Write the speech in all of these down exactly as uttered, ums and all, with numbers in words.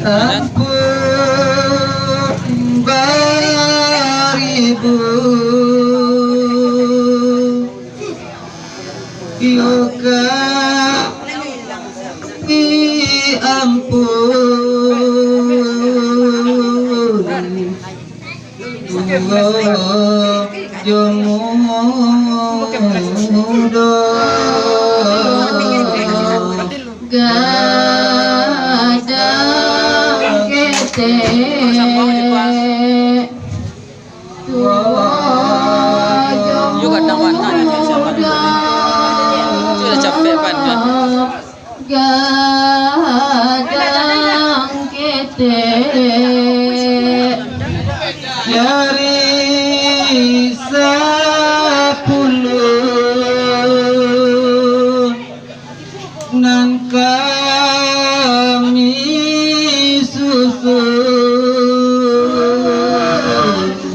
Ampun baribu yo kami ampun. Tuo jo mudo. Gadang ketek. Tuo jo mudo. Gadang ketek jari sapuluah nan kami susun.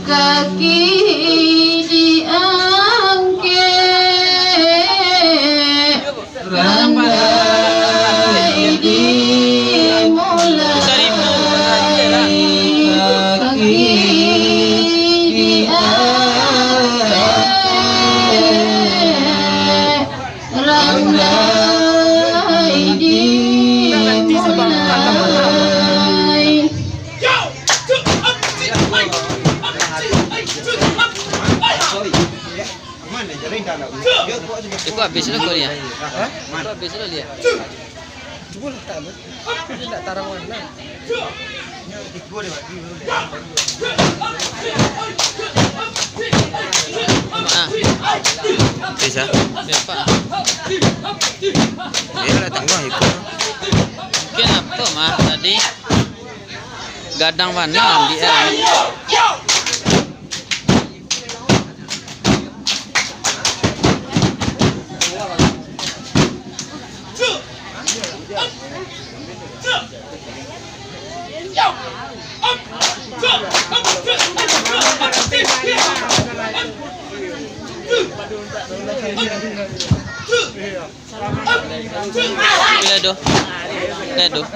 Kaki diangkek. Randai dimulai, kaki diangkek, randai dimulai. Iko habis lo ko ni, ah? Hah? Iko habis lo, Li, ah? Cubolah tak lo. Dia tak tarang warna. Ah. Bisa. Bisa, Pak. Dia lah tangguh iko. Mungkin apa, mah, tadi? Gadang warna ambiak, ah. Bila doh. Bila doh.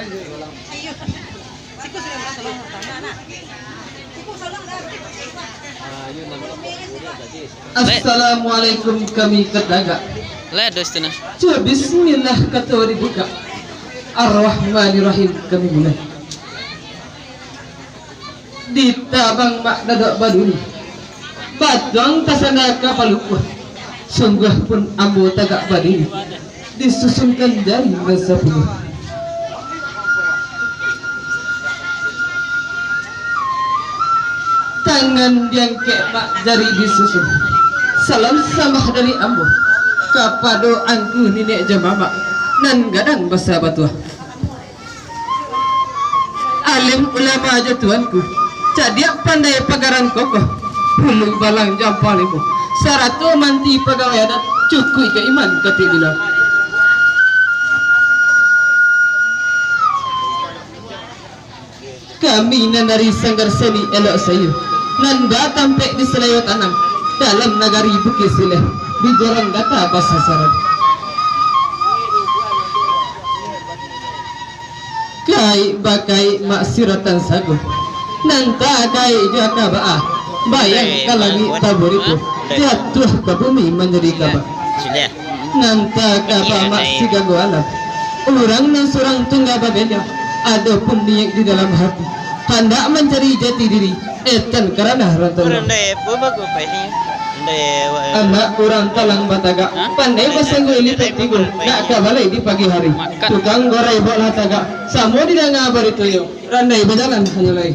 Assalamualaikum kami katagak. Lai ado situ nah. Cua bismillah kato dibuka. Ar-Rahmanirrahim kami mulai. Ditabang mak dadok baduri. Batuang tasanda ka palukuah. Sungguah pun ambo tagak badiri. Disusunkan jari nan sapuluah. Tangan diangkek mak jari disusun. Salam sambah dari ambo kapado angku niniak jo mamak nan gadang basa batuah. Alim ulama jo tuanku, cadiak pandai pagaran kokoh, puluah balang jampang limo, sarato manti pagawai adat, cukuik jo iman katik bilang. Kami nan dari Sanggar Seni Elok Sayu, nan batampek di Salayo Tanam, dalam nagari Bukik Sileh, di Jorong Gata Pasasaran. Kaik bakaik mak siratan sago, nan takaik jo kabaa, bayang ka langik tabur itu, jatuah ka bumi manjadi kaba. Nan takaik mak sigalo alam, urang nan surang tungga babeda, adopun niaik di dalam hati, handak mancari jati diri, etan ka ranah rantau. Randai apo baku pai ni? Randai wa- Anak urang talang batagak, Hah? Pandai basangguik lipek tigo, nak ka balai di pagi hari. Makan. Tukang gorai bok lah tagak, samo didanga baritonyo, randai bajalan hanyo lai.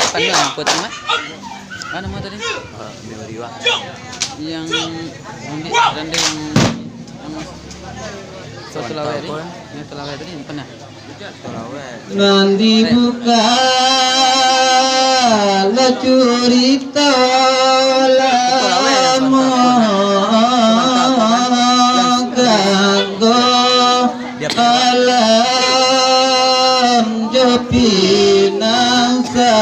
Pandai apa tu, Mat? Apa nama tadi? Ah, Mewriwa. Yang, yang di, yang, yang satu lawai tadi, yang satu lawai tadi, yang pernah. Nan dibuka lah curito lamo. Anggo alam jo pinang saulek.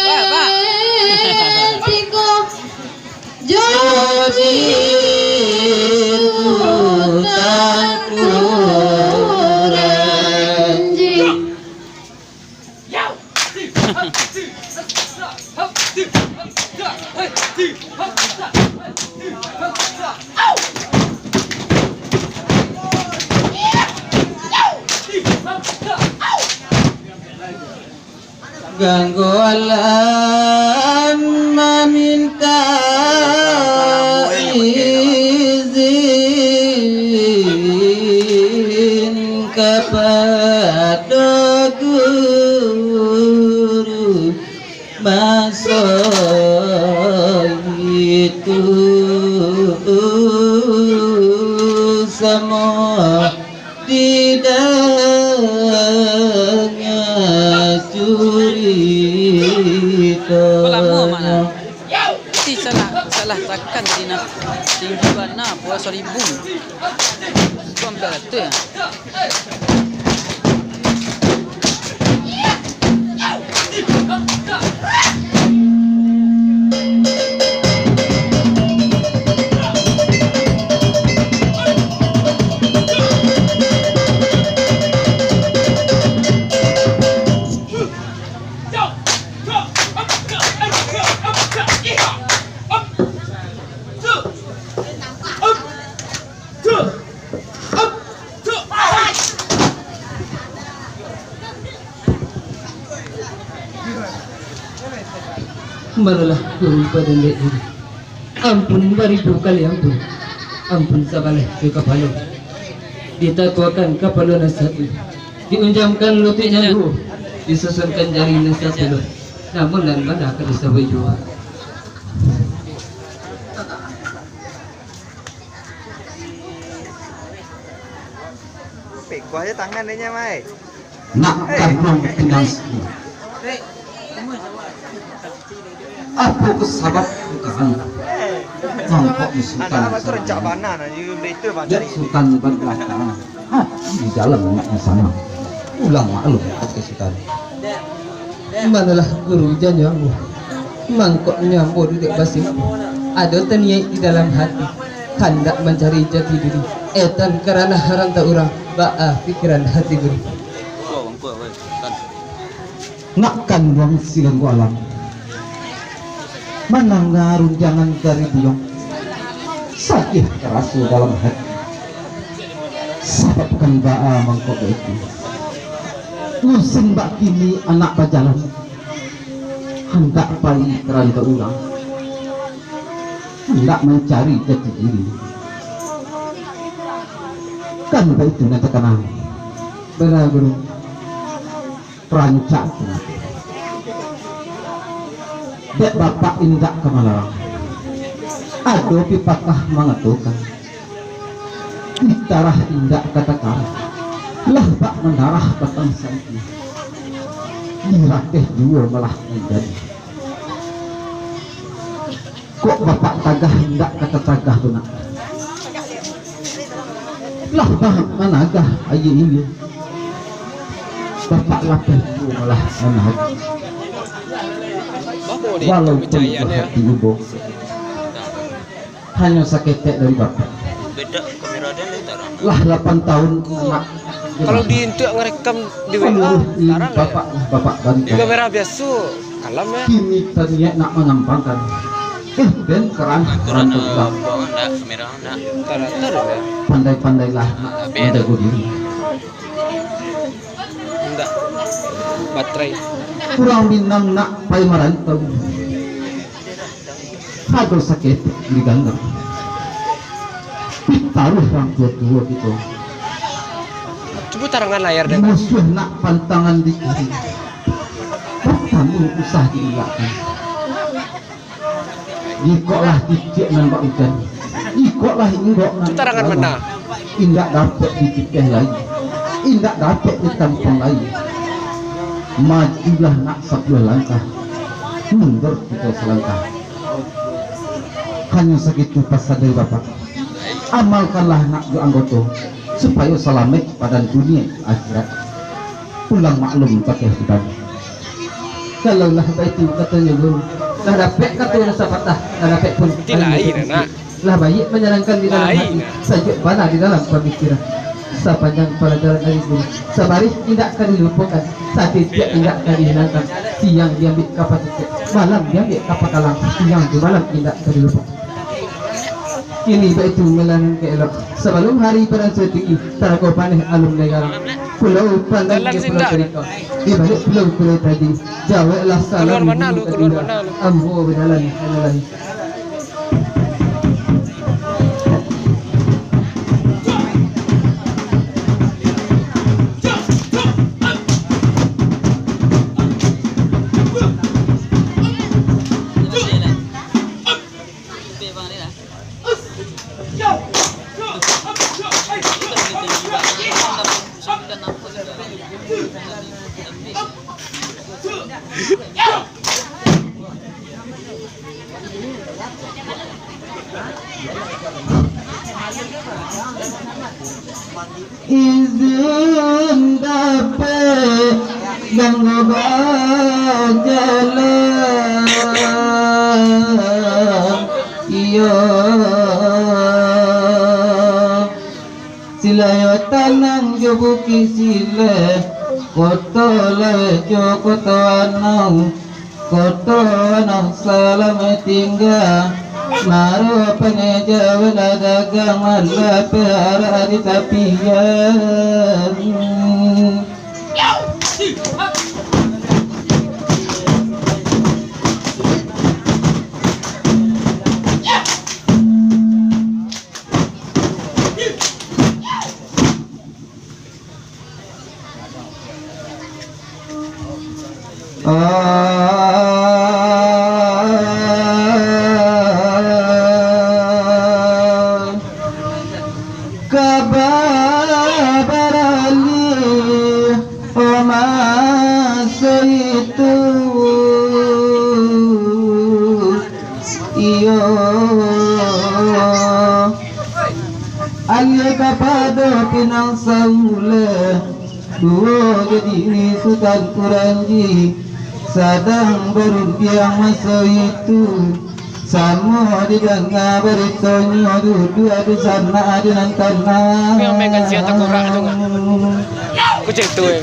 Pak, Pak. Jadi utang urang. Gangguan maminta izin kapado guru. Maso itu samo didanga curito. Berapa lama, Mak, nah? Ti salah, salah takan tadi nah. Tinggi bana, puasa ribu. Itu hampir ratus ya. Marolah guru badan dek guru. Ampun baribu kali ampun. Ampun sabaleh ka kapalo. Ditatuakan kapalo nan satu. Diunjamkan lutuik nan duo. Disusunkan jari nan sapuluah. Namun nan bana ka disabuik juo. Pegoh aja tangan dia, Mai. Nak kandung pinang. Apo ko sabab bukan mangkok di Sultan? Anak-anak tu rancak bana nah, you beli tu, Bang. Dek Sultan berdatangan. Ha, di dalam nak di sana. Ulang maklum ke Sultan. Manolah guru janyo ambo. Mangkok nyo ambo duduak basim. Ado taniaik di dalam hati. Handak mancari jati diri. Etan karano haranta urang. Baa pikiran hati guru. Nak kanduang si Ganggu Alam. Mandanga rundiangan dari buyuang, sadih taraso dalam hati. Sabab kan baa mangko baitu. Musim bak kini anak bajalan, handak pai ka rantau urang, handak mancari jati diri. Kan baitu nan takana. Bana, Guru. Rancak tu. Dek bapak indak ka malarang. Ado pipatah mangatokan, di tarah indak ka takara, lah bak manarah batang santi, di rateh juo malah manjadi. Kok bapak tagah indak ka tatagah tu nak? Lah bah managah aia ilia. Bapak lapeh tu malah managah. Walaupun bahati ibo, hanyo saketek dari bapak. Lah lapan tahun anak. Kalau di intuak ngerekam di W A, seluruh tarang ya. Bapak lah bapak bantai. Di kamera biaso, kalam ya. Kini taniaik nak mangampangkan. Eh, den keran. Aturan, eh, bang, ndak, kamera ndak. Tarang, tarang ya. Pandai-pandailah nak manjago diri. Ndak. Baterai. Urang Minang nak pai marantau. Ado saketek di ganggang. Pitaruah urang tuo-tuo kito. Cubo tarangan layar deh. Musuah nak pantangan di kiri. Batamu usah diilakkan. Ikoklah titiak nan bak ujan. Ikoklah inggok nan bak lawang. Indak dapek dititeh lai. Indak dapek ditampuang lai. Majulah nak sapuluah langkah. Mundur kito salangkah. Hanyo sagitu pasan dari Bapak. Amalkanlah nak jo anggoto, supayo salamaik padan dunia akhirat. Pulang maklum, Patih Sutan. Kalau lah baitu katonyo, Guru, lah dapek kato nan sapatah, lah dapek pun. Lah baiak manyanangkan di dalam hati, sajuak bana di dalam pamikiran. Sapanjang palajaran dari Guru, sabarih indak ka dilupokan, satitiak indak ka dihilangkan. Siang diambiak ka patitiak, malam diambiak ka pakalang, siang jo malam indak ka dilupokan. Kini baitu malah nan ka elok. Sabalum hari panas tinggi, tarago paneh alun lai garang. Pulau Pandan jo Pulau Tarikau, di baliak pulau Pulau Taji, jaweklah salam. Ambo bajalan, salam. Izin dapek ganggu bajalan, iyo. Silayo tanang jo Bukik Sileh, Koto Laweh jo Koto Anau, Koto Anau salam tingga. Maro paneh jaweklah dagang, malapeh arak di tapian. Ah, kaba baralih, oh, maso itu. Iyo, alih kapado Pinang Sauleh, duo jadi Sutan Kuranji, sadang barundiang maso itu. Samo didanga baritonyo, duduak di sanak di nan tanang. Main-main kan sia tangkurak tu kan. Kucing tu, eh.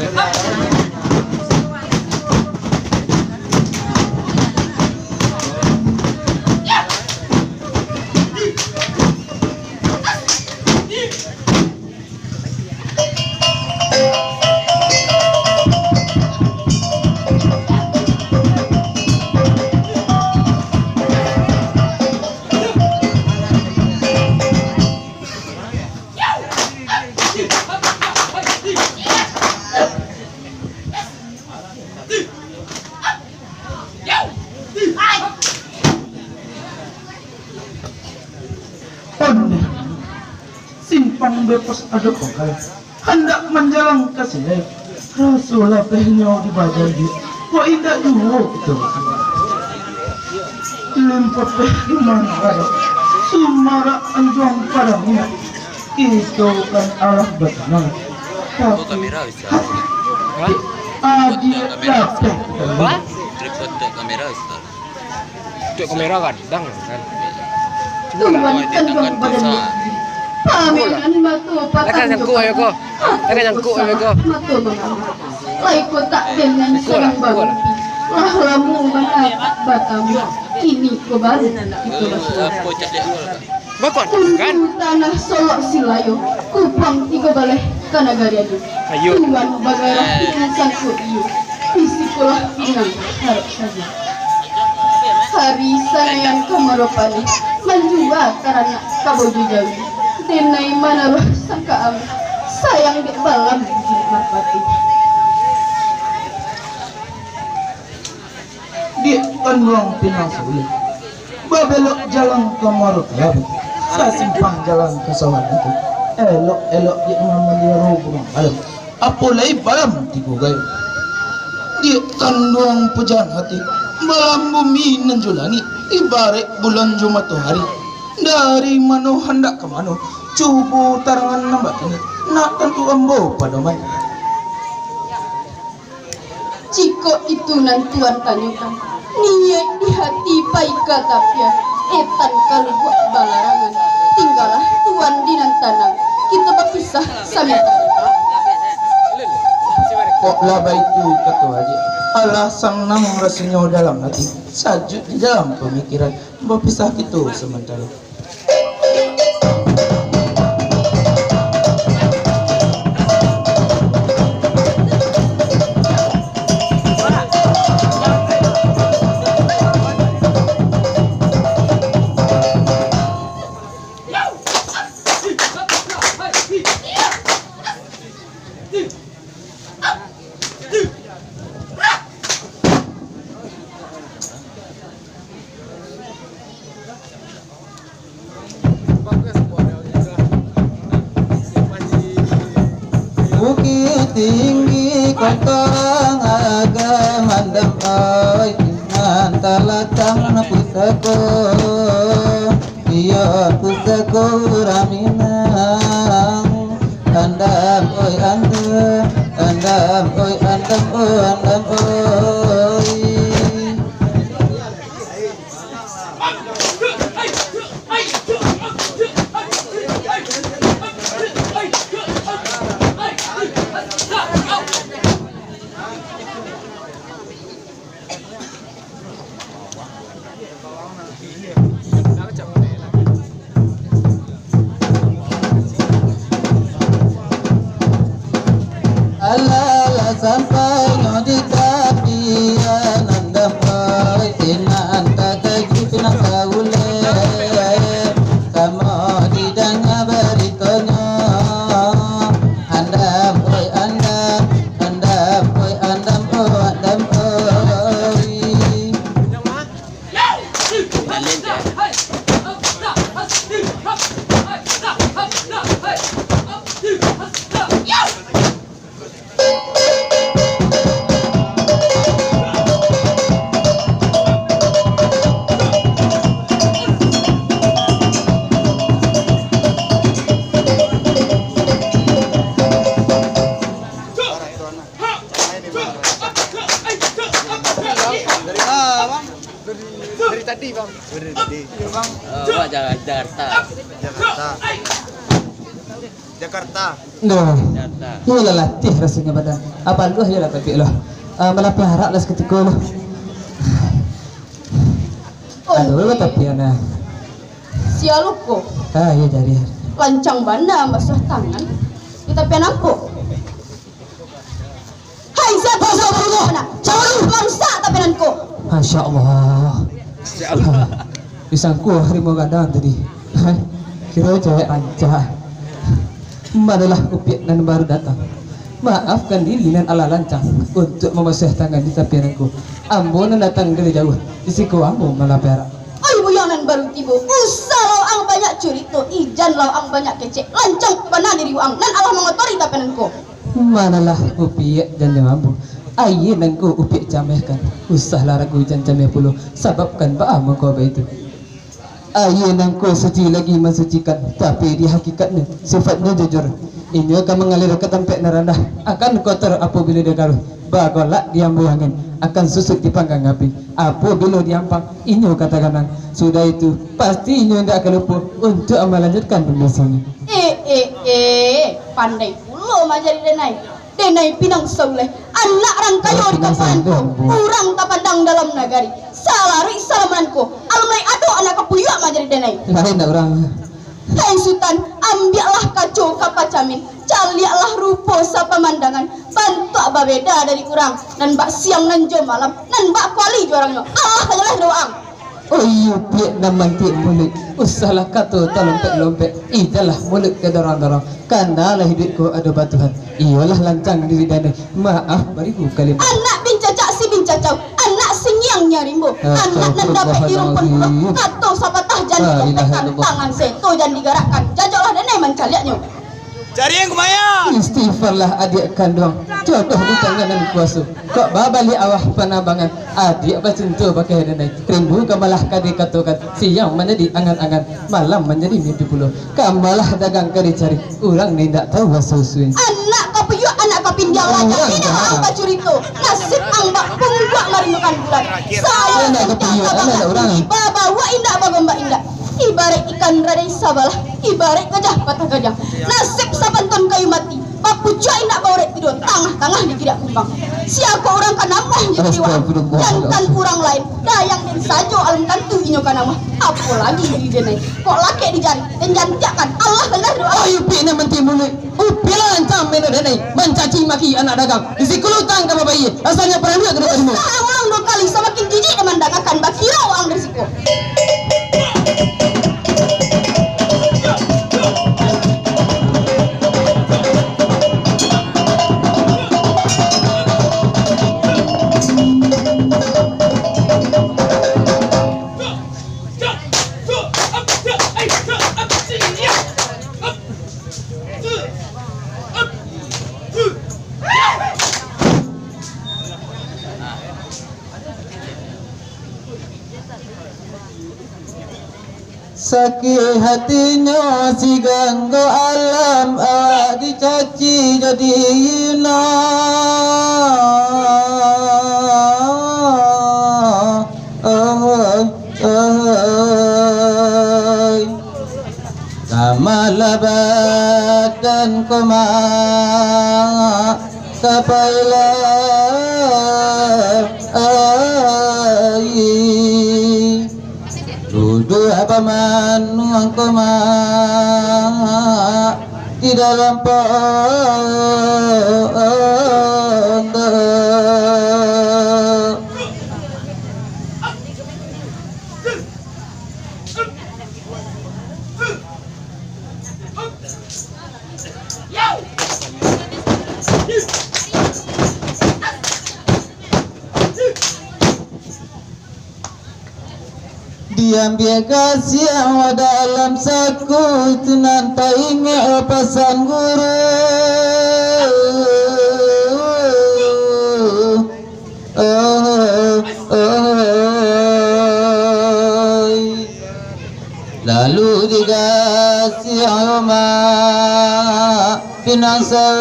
Ondeh, simpang bebas ado kokai, handak manjalang ka Sileh. Raso lapehnyo di badan, kok indak juo kito. Limpapeh mangkal, sumarak anjuang padang, kito kan alah batanang. Tapi, adiak lapeh. Tripod kamera, Ustaz. Dek kamera gadang kan. Tuan kan bang badan. Pameran mato patang. Takkan nyangkuk ayo ko. Takkan nyangkuk ayo ko. Mato manganga. Lai kotak dengan sayang baru. Lah lamo bana batamu. Kini ko baru kito basua. Bakon kan? Tanah Solok Silayo, Kupang Tigo Baleh, ka nagari adu. Ayo. Tuan bagarah insan ko iyo, di sikolah Pinang harap sajo. Hari sanayan ka maropanyo, manjua taranak ka bojo jawi. Denai manaruah sangka ameh, sayang dek balam bujur marpati. Diak kanduang Pinang Sauleh, babelok jalan ka Muaro Kalabu, sasimpang jalan ka sawah itu. Elok-elok diak mamaliaro buruang balam, apo lai balam tigo gayo. Diak kanduang pujahan hati, balam bumi nan jo langik, Ibaraik bulan jo matoari, dari mano handak ka mano, cubo tarangan nan bakini, nak tantu ambo padoman. Jikok itu nan Tuan tanyokan, niaik di hati pai ka tapian, etan ka lubuak balarangan, tinggalah Tuan di nan tanang, kito bapisah samantaro. Kok lah baitu, kato Aji, alah sanang rasonyo dalam hati, sajuak di dalam pamikiran, bapisah kito samantaro. Bukik Tinggi, Kota Raja Mandam, oi, nan talatak pusako, iyo pusako urang Minang. Andam, oi, andam, andam, oi, andam, oi, andam, oi. Alah, lah sampai nyo di tapian, andam oi, sinan takajut nan saulek, samo didanga baritonyo. Andam oi, andam, andam oi, andam oi, andam oi. Dari mana, Bang? Dari, dari tadi, Bang. Dari tadi. Iya, Bang. Eh, awak Ja-, Jakarta. Jakarta. Jakarta. Duh. Jakarta. Iyolah, latih rasonyo badan. Apo lu, iyolah, tapi lah. Ah, malah piarak lah sakutiko lah. Oh. Aduh, tapi anak. Sia luko. Ah, iya, jadi. Lancang bana basuah tangan. Di tapian angko. Hai, sia tu? Sia tu? Nah, cawak lu, barusak tapian angko. Masya Allah. Masya Allah. Disangko harimau gadang tadi. Hai, kiro cewek rancak. Manolah upiak nan baru datang. Maafkan diri nan alah lancang untuak mambasuah tangan di tapian angko. Ambo nan datang dari jauah, di siko ambo malah piarak. Oi, buyuang nan baru tibo, usah lah waang banyak curito, ijan lah waang banyak kecek, lancang bana diri waang nan alah mangotori tapian angko. Manolah upiak jan jo ambo. Aia nan ko upiak camehkan, usahlah ragu jan cameh pulo, sababkan baa mangko baitu. Aia nan ko suci lagi mansucikan, tapi di hakikatnyo sifatnyo jujur. Inyo ka mangalir ka tampek nan randah, akan kotor apabilo dikaruah, bagolak diambuih angin, akan susuik dipanggang api. Apabilo diampang, inyo ka taganang. Sudah itu, pasti inyo indak ka lupo untuak malanjutkan pambisonyo. Eh, eh, eh, pandai pulo maajari denai. Denai Pinang Sauleh, anak rang kayo di kampuangan ko, urang tapandang dalam nagari. Salaruik salaman ko, alun lai ado anak kapuyuak maajari denai. Lain dak urang. Hai Sutan, ambiaklah kaco ka pacamin, caliaklah rupo sapamandangan, bantuak babeda dari urang, nan bak siang nan jo malam, nan bak kuali jo urangnyo. Alah ka jaleh doang. Oi, upiak nan mantiak muluik, usahlah kato talompek-lompek, ijalah muluik ka dorong-dorong, kanalah iduik ko ado batuhan, iyolah lancang diri danai, maaf baribu kalimah. Anak bincacak si bincacau, anak singiang nyarimbo, anak nan dapek di rumpun pulo, kato sapatah jan dikopekkan, tangan seto jan digarakkan, jajoklah danai mancaliaknyo. Cari yang kumaya. Istighfarlah adiak kanduang, jodoh di tangan nan kuaso. Kok babaliak awah panabangan, adiak bacinto pakai denai. Rindu ka malah ka dikatokan, siang manjadi angan-angan, malam manjadi mimpi pulo. Ka malah dagang ka dicari, urang nan indak tahu aso usulnyo. Anak kapuyuak, anak kapindiang, lacak indak tahu bacurito. Nasib ang bak pungguak marindukan bulan. Sayang indak kapuyuak, anak urang. Babawak indak, bagombak indak. Ibaraik ikan radai sabalah, ibaraik gajah patah gajah. Nasib sapantun kayu mati, bapucuak indak baurek tido, tangah-tangah dikiriak kumbang. Sia ko urang ka namuah jo tiwak, jankan urang lain, dayang den sajo alun tantu inyo ka namuah, apo lagi diri den ai. Kok lakek di jari, den jantiakkan, alah banar doa. Ayo, pik nan manti muluik. Upilah ancam meno denai, mancaci maki anak dagang. Di siko lutang ka babayie, asalnyo paralu ka ditarimo. Usah ulang duo kali, samakin jijik den mandangakan, bakiro ang dari siko. Sakik hatinyo si Ganggo Alam, awak dicaci jadi hino. Oh, oh, oh. Kamalah badan ko mak, kapailah ai. Duduak bamanuang ko mak, di dalam pondok. Diambiak gasiang dalam saku, itu nan taingek pasan guru. Oh, oh, oh. Lalu digasiang Roma Pinang Sauleh.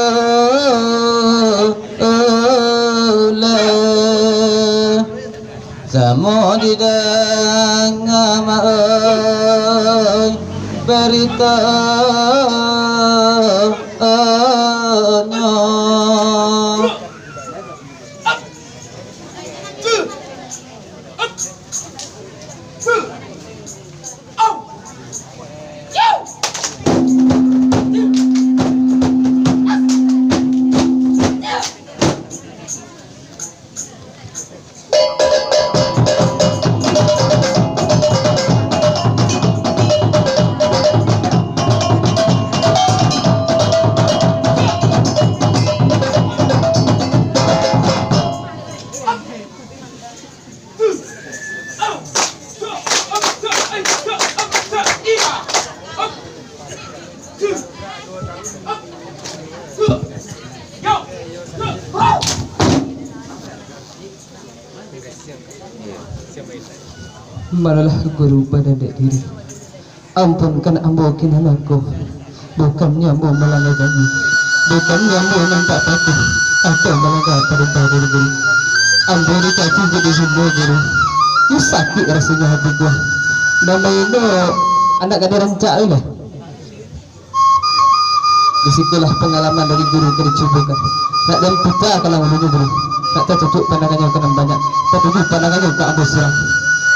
Samo didanga maoi barito nyo. Marolah guru badandek diri. Ampunkan ambo kinanako. Bukannyo ambo malanggar janji. Bukannyo ambo nan tak patuh atau malanggar parintah dari guru. Ambo dicaci jadi hino guru. Ih, sakik rasonyo hati ko. Nan maino anak gadih rancak tu lah. Di sikolah pangalaman dari guru ka dicubokan. Nak den puta ka lawan ulun guru. Nak tacucuk pandangannyo ka nan banyak, tatuju pandangannyo ka ambo surang.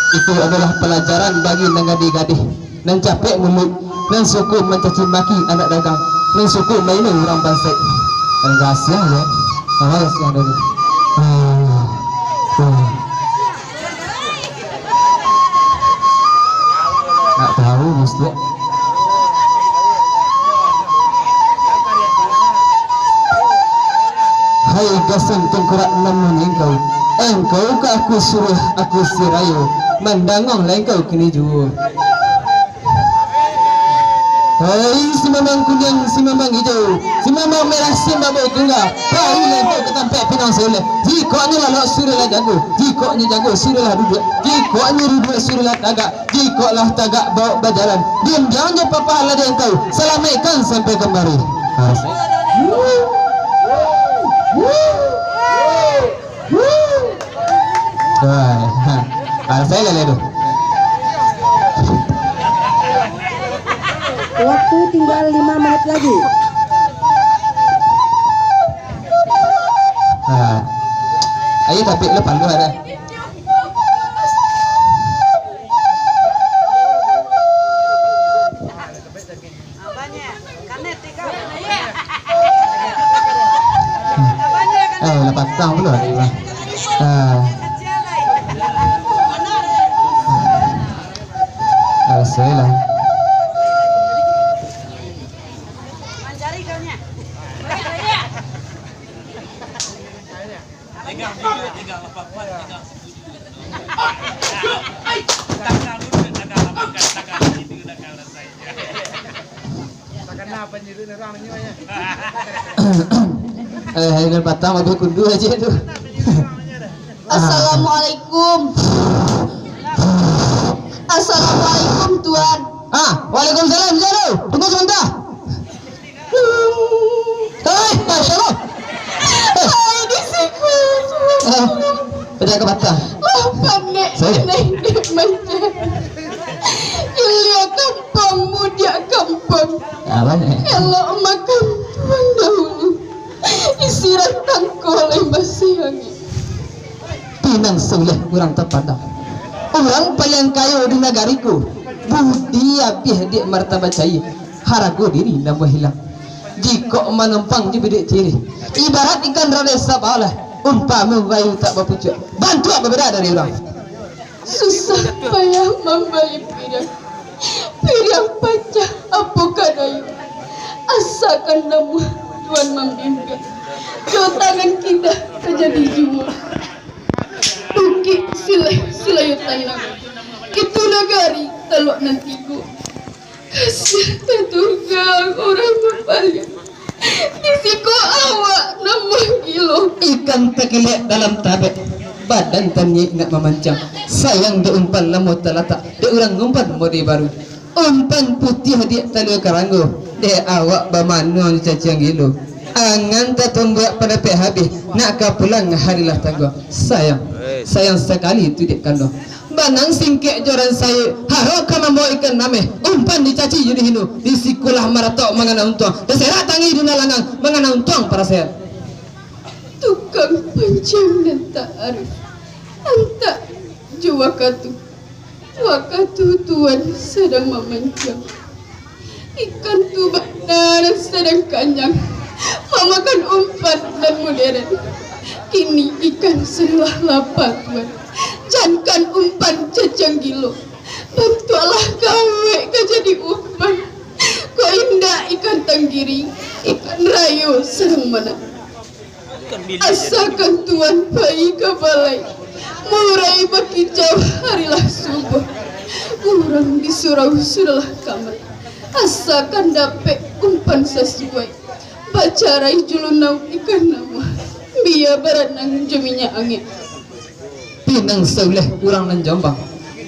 Itu adolah palajaran bagi nan gadih-gadih, nan capek muluik, nan suko mancaci maki anak dagang, nan suko maino urang bansaik. Nan gasiah yo. Ah, gasiah dari. Ah. Ah. Nak tahu, Bos, tu? Hai gasang tangkurak, namun engkau, engkau ka aku suruah, aku sirayo, mandangong lah engkau kini juo. Hei, si mambang kuniang, si mambang ijau, si mambang merah, si mambang tungga, pailah kau ka tampek pinang sauleh. Jikok nyo lalok, suruahlah jago. Jikok nyo jago, suruahlah duduak. Jikok nyo duduak, suruahlah tagak. Jikok lah tagak, baok bajalan. Diam-diam jo papa lah diantau. Salamaikkan sampai kamari. Wah, ha. Ah, saya lah tu. Waktu tinggal lima menit lagi. Ah. Ayo, tapi lo pandu ada. Eh, lah patang pulo ni lah. Ah. Ah, suai lah. Eh, dengan patang bagus kundu aja tu. Assalamualaikum. Assalamualaikum, Tuan. Ah, waalaikumsalam, Zaru. Tunggu sebentar. Hei, Masya Allah. Hei. Hai, di siko. Ah, pecah ke patah. Lah pandai. Saya. Pandai dek macam. Ilia kampung, mudiak kampung. Apa ni? Elok makan tuan dahulu. Isi ratang kolai masih angin. Pinang sauleh urang tapandang. Urang paliang kayo di nagari ko. Budi abih dek martabat cayie. Harago diri namuah hilang. Jikok manumpang di bidik cirih, ibarat ikan rabe sabalah, umpamo bayu tak bapucuak, bantuak babeda dari urang. Susah payah mambali piriang, piriang pacah apo ka dayu, asakan namuah Tuan mambimbing, jo tangan kida ka jadi juo. Bukik Sileh, Silayo Tanang, itu nagari taluak nan tigo. Kasiah tatugang urang mambali. Di siko awak nan manggilo. Ikan takilek dalam tabek, badan taniek nak mamancang. Sayang dek umpan lamuah talatak, dek urang umpan model baru. Umpan putiah dek talua karanggo, dek awak bamanuang caciang gilo. Angan tatumbuak padapek habih, nak ka pulang hari lah tangguang. Sayang, sayang sakali tu dek kanduang. Banang singkek joran sayo, harok ka mambawa ikan nameh, umpan dicaci jo dihino, di sikolah maratok mangana untuang, taserak tangi di nalangang, mangana untuang parasaian. Tukang panciang nan tak arif, antak jo wakatu, wakatu Tuan sadang mamanciang. Ikan tu bana nan sadang kanyang, mamakan umpan nan moderen. Kini ikan sudah lapa, Tuan. Jankan umpan caciang gilo, bantuaklah gawek ka jadi umpan. Kok indak ikan tanggiri, ikan rayo sadang manang. Asakan Tuan pai ka balai, murai bakicau hari lah subuah. Urang di surau sudahlah kamari. Asakan dapek umpan sasuai, bacarai jo lunau ikan namuah, bia baranang jo minyak angek. Pinang sauleh urang nan Jombang.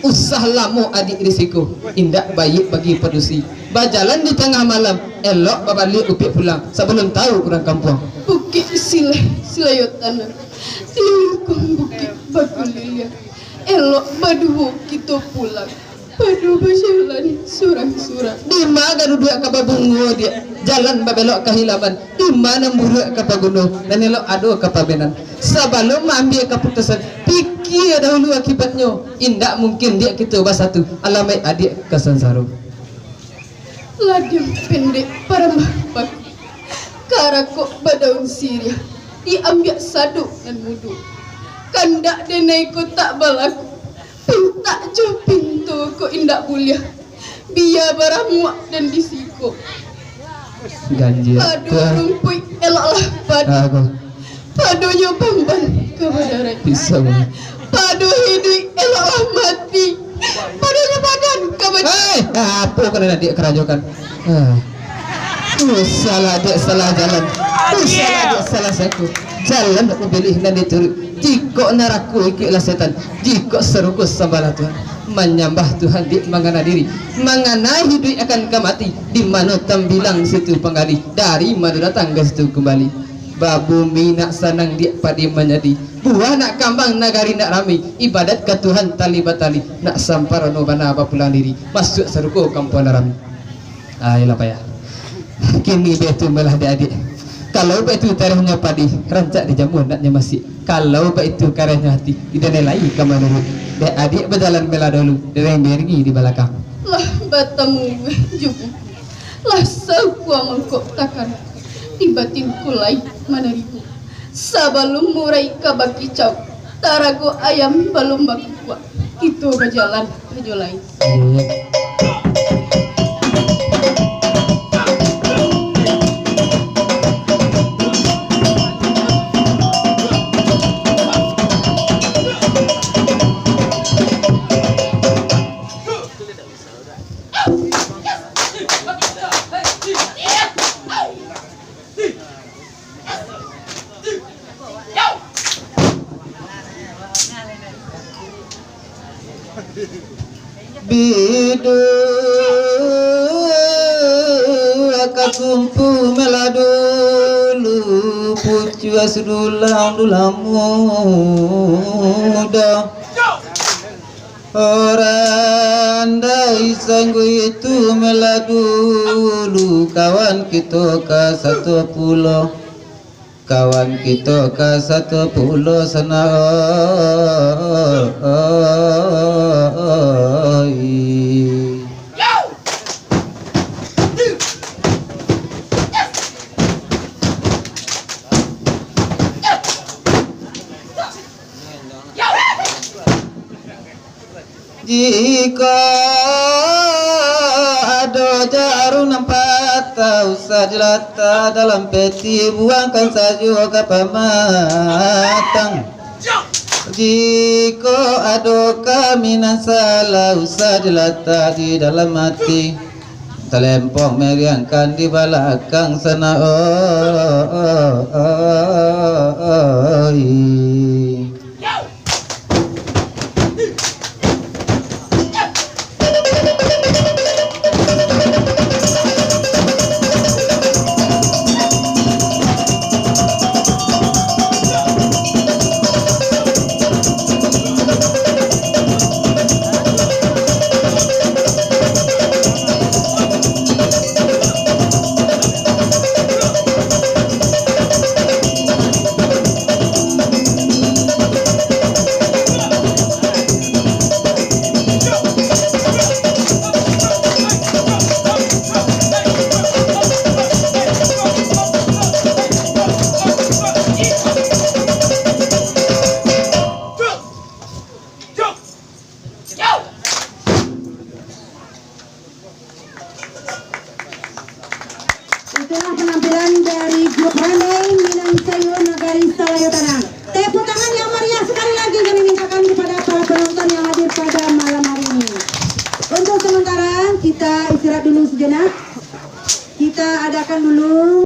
Usah lamo adiak di siko, indak baiak bagi padusi. Bajalan di tangah malam, elok babaliak upiak pulang, sabalun tawu urang kampuang. Bukik Sileh, Silayo Tanang, di lingkuang bukik bakuliliang, elok baduo kito pulang. Pado bajalan surang-surang. Dima ka duduak ka babungo diak, jalan babelok ka hilaman. Dima nan buruak ka paguno, nan elok ado ka pamenan. Sabalum maambiak kaputusan, pikia dahulu akibatnyo. Indak mungkin diak kito basatu, alamaik adiak ka sansaro. Ladang pendek paramah paku, karakok badaun siriah, diambiak sadok nan mudo. Kandak denai ko tak balaku, pintak jo pinto ko indak buliah, bia baramuak dan di siko. Ganjil. Pado rumpuik eloklah pado. Aku. Padonyo bamban ka badarai. Pisau. Pado hiduik eloklah mati. Padonyo badan ka Eh, apo kena nak diak karajokan? Ah. Uh, salah diak salah jalan. Uh, salah diak salah saku. Jalan nak pilih nan dituruik. Jikok narako ikuiklah setan. Jikok sarugo sambahlah Tuhan. Manyambah Tuhan diak mangana diri. Mangana hiduik akan ka mati. Di mano tambilang situ panggali. Dari mano datang ka situ kumbali. Babumi nak sanang diak padi manyadi. Buah nak kambang nagari nak rami. Ibadat ka Tuhan tali batali. Nak samparono bana bapulang diri. Masuak sarugo kampuang nan rami. Ah, iyolah payah. Kini baitu malah dek adiak. Kalau baitu tarehnyo padi, rancak dijamu nak nyo masih. Kalau baitu karehnyo hati, didanai lai ka manuruik. Dek adiak bajalan malah dahulu, dereng bairingi di balakang. Lah batamu juo, lah saukua mangkok takana, di batinku lai manarimo. Sabalun murai ka bakicau, tarago ayam balun bakukuak, kito bajalan ajo lai. Bidu aka sumpu malah dulu, pucua sudulang dulang mudo. Orang dai sangguik tu malah dulu, kawan kito ka sato pulo. Kawan kito ka sato pulo sana, oi. Jikok ado jarum nan patah, usah dilatak dalam peti, buangkan sajo ka pamatang. Jikok ado kami nan salah, usah dilatak di dalam ati. Talempong meriangkan di balakang sana, oi. Itulah penampilan dari grup Randai Minang Sayur Nagari Salayo Tanang. Tepuk tangan yang meriah sekali lagi kami mintakan kepada para penonton yang hadir pada malam hari ini. Untuk sementara, kita istirahat dulu sejenak. Kita adakan dulu